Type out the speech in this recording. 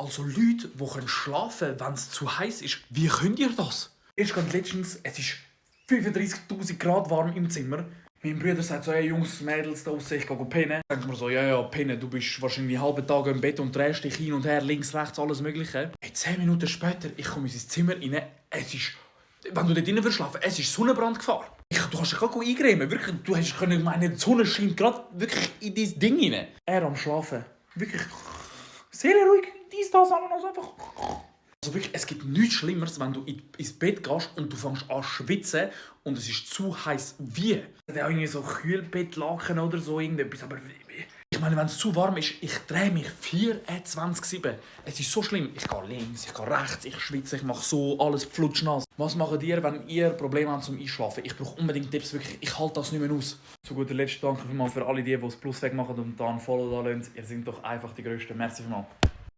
Also Leute, die schlafen können, wenn es zu heiß ist, wie könnt ihr das? Erst gerade letztens, es ist 35'000 Grad warm im Zimmer. Mein Bruder sagt so, hey Jungs, Mädels da draussen, ich gehe pennen. Dann denkt mir so, ja, pennen, du bist wahrscheinlich einen halben Tag im Bett und drehst dich hin und her, links, rechts, alles mögliche. Hey, 10 Minuten später, ich komme in sein Zimmer rein, es ist, wenn du dort drinnen würdest schlafen, es ist Sonnenbrandgefahr. Du kannst dich gerade eingremen, wirklich, du hast können, meine die Sonne scheint gerade wirklich in dein Ding rein. Er am Schlafen, wirklich, sehr ruhig, das, alles einfach. Also wirklich, es gibt nichts Schlimmeres, wenn du ins Bett gehst und du fängst an zu schwitzen und es ist zu heiß. Wie? Ja, irgendwie so Kühlbettlaken oder so irgendetwas, aber ich meine, wenn es zu warm ist, ich drehe mich 24/7. Es ist so schlimm. Ich gehe links, ich gehe rechts, ich schwitze, ich mache so, alles flutschnass. Was macht ihr, wenn ihr Probleme habt zum Einschlafen? Ich brauche unbedingt Tipps, wirklich. Ich halte das nicht mehr aus. Zu guter Letzt danke für alle die es Plus wegmachen und da ein Follow da lassen. Ihr seid doch einfach die Größten. Merci vielmals.